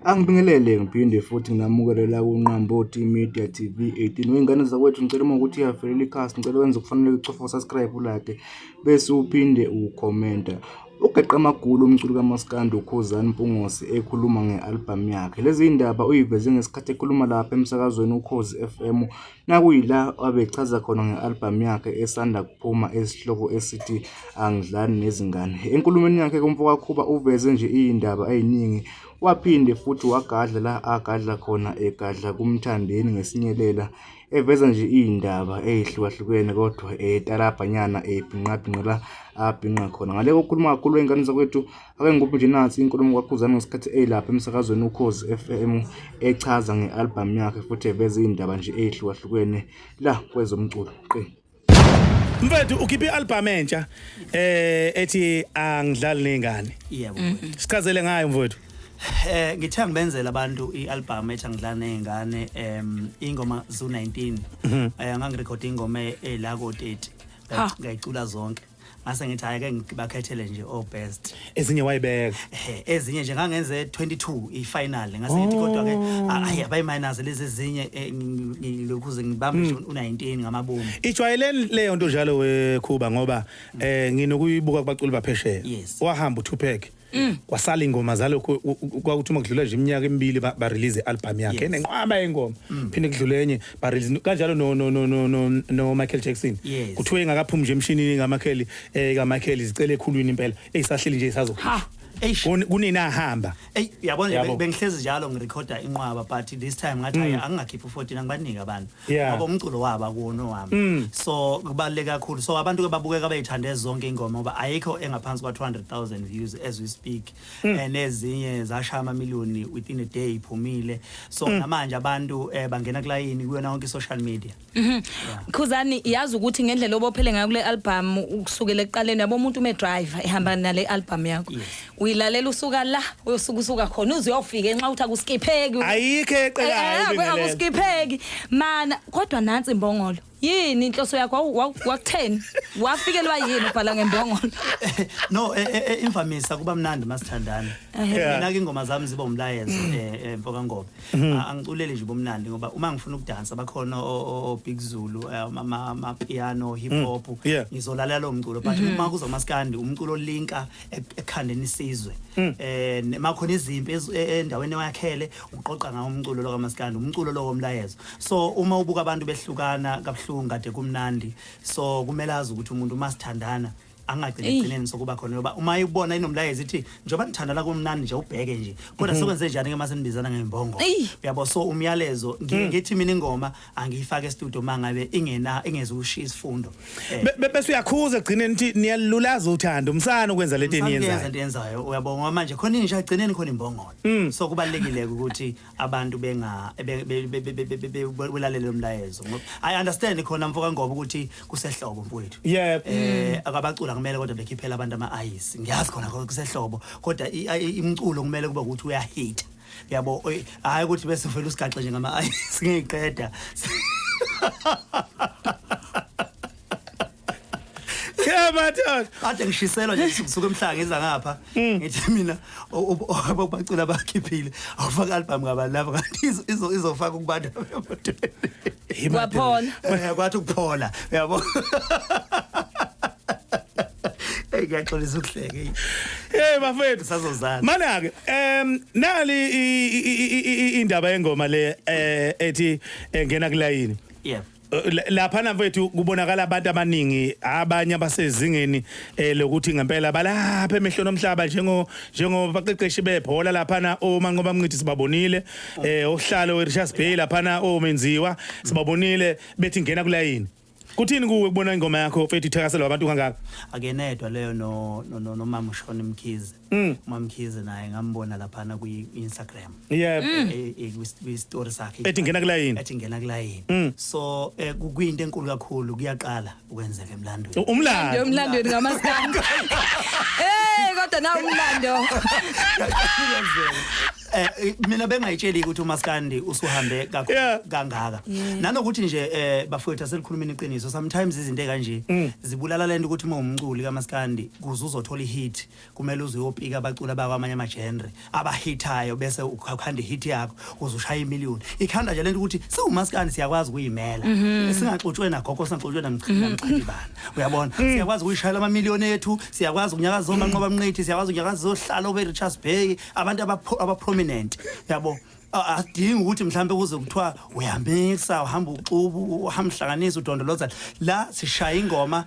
Angibingelele ngiphinde futhi nginamukele la kuNqambothi Media TV 18. Wey'ngane zakwethu ngicela uma ukuthi iyavelela ikhasi ngicela wenze okufanele ucofa u-subscribe ulike bese uphinde ukhomenta. Ugeqe amagulu umculi kaMaskandi uKhuzani Mpungose ekhuluma nge-albhamu yakhe. Lezi ndaba uyiveze ngesikhathi ekhuluma lapha emsakazweni Ukhozi FM nakuyila abechaza khona nge-albhamu yakhe esanda kuphuma esihloko esithi Angidlali Nezingane. Enkulumweni yakhe kumfokaKhuba uveze nje iy'ndaba ey'ningi Waphinde futhi wagadla la agadla khona egadla kuMthandeni ngesinyelela eveza nje iy'ndaba ey'hlukahlukene kodwa etalabhanyana ebhinqabhinqa la abhinqa khona. Ngale kokukhuluma kakhulu wey'ngane zakwethu ake ngikuphe nje nansi inkulumo kaKhuzani ngesikhathi eyilapha emsakazweni Ukhozi FM echaza nge-albhamu yakhe futhi eveza iy'ndaba nje ey'hlukahlukene la kwezomculo. Qi. Mfethu ukhiphe i-album entsha ethi angidlali nezingane. Yebo. Sichazele ngayo mfowethu. Ngithe ngibenzela abantu i-album ethi angidlali nezingane ingoma zu 19. Ngangirecord ingoma ela ko 30. Ngayicula zonke. Ngase ngithi hayi ke ngibakhethele nje o best. Ezinye wayibeka. Ezinye nje ngangenze 22 i-final ngase ngithi kodwa ke ayi abayiminus lezi ezinye ngilokhuze ngibambe nje u-19 ngamabomu. Ijwayeleni leyo nto njalo wekhuba ngoba nginokuyibuka kubaculi baphesheya. Wahamba uTupac. Kwasala ingoma zalokho kwakuthi uma kudlula nje iminyaka emibili ba release i-album yakhe enenqwaba yengoma. Phinde kudlule enye ba release kanjalo no no no no no no Michael Jackson. Kuthiwe ingakaphumi nje emshinini kaMichael kaMichael izicela ekhulwini impela eyisahleli nje isazokhishwa. Eish. Kunini ahamba. Ey uyabona nje Yabo. bengihlezi njalo ngirekhoda inqwaba but this time ngathi hayi angingakhiphi u14 angibanike abantu ngoba umculo wabo akuwona owami. So kubaluleke kakhulu. So abantu ke babukeka beyithande zonke ingoma ngoba ayikho engaphansi kwa 200,000 views as we speak. Nezinye zashaya amamiliyoni within a day iphumile. So namanje abantu bangena kulayini kuyona yonke i-social media. Khuzani yazi ukuthi ngendlela obophele ngayo kule album ukusukela ekuqaleni yabo umuntu ume driver ehamba nale album yakho. Uyilalela usuka la uyosuka usuka khona uze uyofika enxa uthi akuskipheki. Ayikho eqekayo ubingelele. Akuskipheki. Mana kodwa nansi imbongolo. Yini inhloso yakho wakutheni? Wafikelwa yini ubhala ngembongolo? No imvamisa kuba mnandi masithandana. Mina ke ingoma zami ziba umlayezo mfoka Ngobe. Angiculeli nje ubumnandi ngoba uma ngifuna ukudansa bakhona o Big Zulu ama piano hip hop ngizolalela lo mculo but uma kuza umaskandi umculo linka ekhandeni isizwe makhona izimpi endaweni oyakhele uqoqa ngawo umculo lo kamaskandi umculo lo womlayezo so uma ubuka abantu behlukana kabuhlungu kade kumnandi so kumele azi ukuthi umuntu uma sithandana angagcina egcineni sokuba khona ngoba uma ibona inomlayezo ithi njengoba nithandana kumnandi nje ubheke nje kodwa sekwenze njani ke mase nibizana ngembongo uyabo so umyalezo ngithi mina ingoma angiyifake e-studio mangabe ingena ingezukushiya isifundo Bese uyakhuza egcineni ukuthi niyalulaza uthando umsana ukwenza lento eniyenzayo into yenzayo uyabo ngoba manje khona inja egcineni khona imbongolo so kubalekile ukuthi abantu benga belalele umlayezo I understand khona mfoka ngoba ukuthi kusehlobo mfowethu akabacula kumele kodwa bekhiphela abantu ama-ice ngiyazi khona kusehlobo kodwa imculo kumele kube ukuthi uyahita yabo hayi ukuthi bese uvela usigaxe nje ngama-ice ngiyiqeda. Yeah madoda. Kade ngishiselwa nje kusuka emhlanga ngiza ngapha. Ngithi mina obacula abakhiphile awufaka album ngabantu laba kanti izofaka ukubanda emotweni. Kwaphola. Kwathi ukuphola uyabo. Hey ngiyaxolisa ukuhleka. Hey bafethu sazozana. Mana ke nali indaba yengoma le ethi engena kulayini. Yeah. Lapha na mfethu kubonakala abantu abaningi abanye abasezingeni lokuthi ngempela balapha emehlweni omhlaba njengo baqeqeshi bebhola lapha na oManqoba Mngqithi sibabonile ohlalo weRichards Bay lapha na omenziwa sibabonile bethi ngena kulayini. Kuthini kuwe kubona ingoma yakho mfethu ithakaselwa abantu kangaka? Akenedwa leyo no no no mama uShona Mkhize. Mama Mkhize naye ngambona laphana kwi Instagram. Kwi story sakhe. Ethi ngena kulayini. Ethi ngena kulayini. So kuyinto enkulu kakhulu kuyaqala ukwenzeka emlandweni. Umlando. Emlandweni ngamaskandi. Hey, kodwa nawu umlando. Mina bengayitsheli ukuthi umaskandi usuhambe kakhulu kangaka, nanokuthi nje bafowethu, aselikhulumeni iqiniso, sometimes izinto ekanje zibulala lento ukuthi uma umculi kamaskandi, kuze uzothola ihit, kumele uze uyopika abaculi abakwamanye ama-genre abahithayo, bese ukhanda ihit yakho uze ushaya imiliyoni. Ikhanda nje lento ukuthi siwumaskandi siyakwazi ukuyimela, singaxutshwe nagogo, singaxutshwe namchilibana, uyabona? Siyakwazi ukuyishayela amamiliyoni ethu, siyakwazi ukunyakaza oManqoba Mnqithi, siyakwazi ukunyakaza ohlalo be-Richards Bay, abantu aba-prominent, yabo. Asidingi ukuthi mhlambe kuze kuthiwa uyamixa, uhamba uxubu, uhamba uhlanganisa, udondoloza la. Sishaya ingoma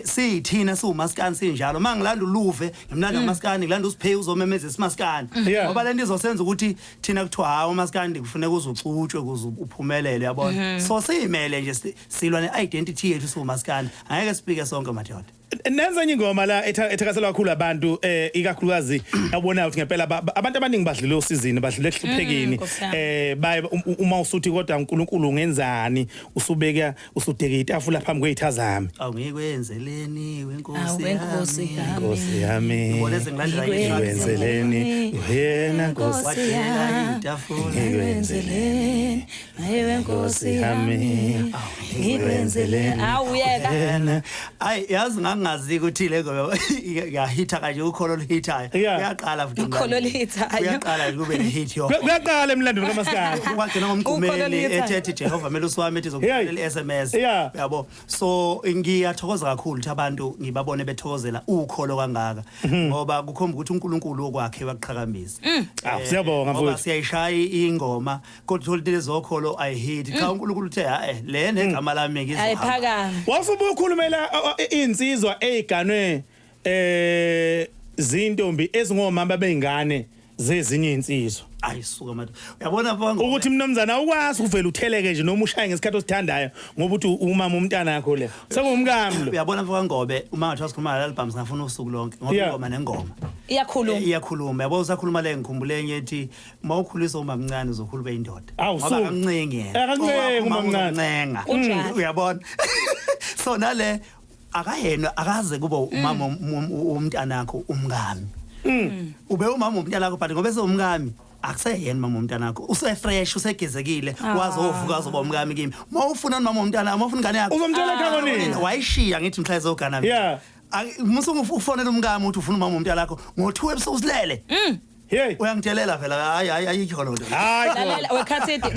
siyithina, siwumaskani, sinjalo. Mangilanda uluve, ngimlanda umaskani, ngilanda usiphe uzomemeza isimaskani, ngoba lento izosenza ukuthi thina kuthiwa hawu, umaskandi kufuneka uze uxutshwe ukuze uphumelele, uyabona? So siyimele nje, silwa ne-identity yethu siwumaskandi. Angeke sipike sonke, madoda. Nenza enye ingoma la ethakaselwa kakhulu abantu, ikakhulukazi yabona ukuthi ngempela abantu abaningi badlule osizini, badlule ekuhluphekeni. Nkosi yami. Baye uma usuthi, "Kodwa uNkulunkulu ungenzani?" Usubeka, usudeka itafula phambi kwezitha zami. Awungikwenzeleni wenkosi Awu, wenkosi yami. yami. Nkosi yami. Ngibone sengilandela. Ngikwenzeleni wena Nkosi. Wadela itafula. Ngikwenzeleni, ayiwe Nkosi yami, ngikwenzeleni. Awu, uyeka. Wena. Ayi, yazi ngangingazi ukuthi le ngoma yahitha kanje, ukholo oluhithayo. Kuyaqala futhi Ukholo emlandweni. oluhithayo. Kuyaqala nje kube nehit yo. Kuyaqala emlandweni kaMaskandi. Kwagcina Ukholo ngomgqumeni oluhithayo. ethi ethi Jehova melusi wami, ethi zokuthumela i-SMS, yabo. So ngiyathokoza kakhulu ukuthi abantu ngibabone bethokozela ukholo kangaka, ngoba kukhomba ukuthi uNkulunkulu okwakhe wakuqhakambisa. Ah, siyabonga, Ngoba mfowethu. siyayishaya ingoma, kodwa uthola into lezokholo ayihit. Cha, uNkulunkulu uthe, "Hayi, le negama lami ngizohamba." Ayiphakame. Wasubuye ukhulumela insizwa eziganwe zintombi ezingomama beingane zezinye insizwa. Ayisuka manje, uyabona bonke. Ukuthi mnumzana, awukwazi ukuvela utheleke nje noma ushaye ngesikhathi osithandayo, ngoba uthi umama umntana yakho le sengumkami lo. Uyabona mfoka Ngobe, uma ngathiwa sikhuluma ngale album singafuna usuku lonke, ngoba ingoma nengoma Iyakhuluma. Iyakhuluma, yabo. Usakhuluma le, ngikhumbule enye ethi uma ukhulisa umamncane uzokhula ube indoda. Awu, Ngoba suka. akamncengi yena. Akancengi Owakho umamncane. uzomncenga. Kunjalo. Uyabona, so nale akayena akaze kube umama womntanakho umkami, ube umama womntanakho, but ngoba esewumkami akuseyena mama womntanakho, usefresh, usegezekile, wazovuka azoba umkami kimi. Uma ufuna mama womntana, uma ufuna ingane yakho, Uzomtshela ekhaya nini? Wayishiya ngithi mhla ezogana mina. Musu ufonela umkami uthi ufuna umama womntana lakho ngo-2 ebusuku silele, Hey. uyangitshelela vela. Hayi, hayi, ayikho loo nto. Hayi. Lalela wekhathidi.